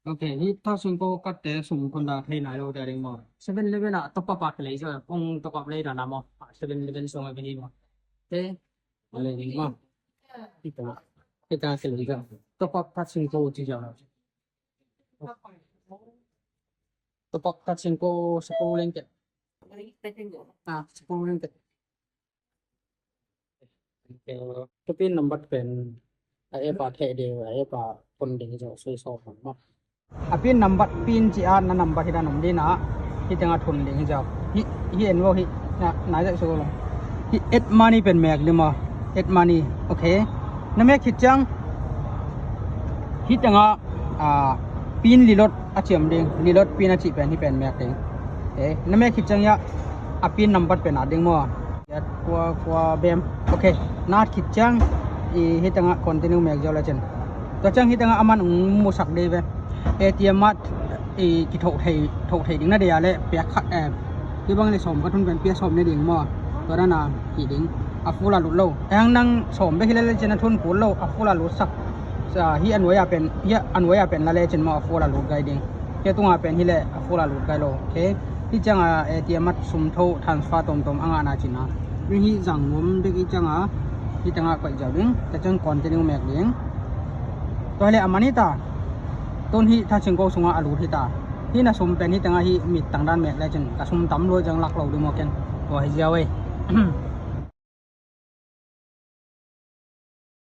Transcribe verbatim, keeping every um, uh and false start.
Ok, hih Thakchingco card te sum khun dan thei nai lo te a ding maw. Seven Eleven ah top up a kilei zaw, hong top up lei dan a maw. Seven Eleven sung a kihi maw. Te a lei ding maw. Hih teng ah, hih teng ah kilei zaw. Top up Thakchingco ci zaw. Top up Thakchingco, Thakchingco leng ke. Ah, Thakchingco leng ke. Tua pin number pen a app a theh ding, a app a phun ding zaw sui sawm maw. A pin number, pin ci a na number hi dan om ding a, hih teng ah thun ding zaw. Hih, hih en vo hih, na, na zaw sui lo. Hih add money pen mek ding maw. Add money, ok. Na mek khit ciang hih teng ah, ah, pin reload a ci om ding, reload pin a cih pen hih pen mek ding. Ok, na mek khit ciang hiah a pin number pen at ding maw. Kua, kua bem. Ok, na at khit ciang, i, hih teng ah continue mek ziau lecin. Tua ciang hih teng ah a man ong musak ding ve. ATM ah, i, kithoh thei, thoh thei ding na deih a leh pia khat, eh, hih bang le sawm ka thun pen pia sawm ne ding maw. Tua dan a hih ding. A full a lut lo. Eng nang sawm bek hi leh lecin a thun kul lo. A full a lut sak. Sa, hih a nuai a pen, hih a nuai a pen la lecin maw a full a lut gai ding. Hih a tung a pen hi leh a full a lut gai lo. Ok. Hih ciang a ATM ah sum thoh transfer tuamtuam a ngahna cih na. Hih zang nuam bek hih ciang a, hih teng ah koih ziau ding. Tua ciang continue mek ding. Tua hi leh a man hi ta. Tun hih Thakchingco sungah a lut hi ta. Hih na sum pen hih teng ah hih mittang dan mek lecin. Ka sum tam lua ciang lak lo ding maw ken. Tua hi ziau ei.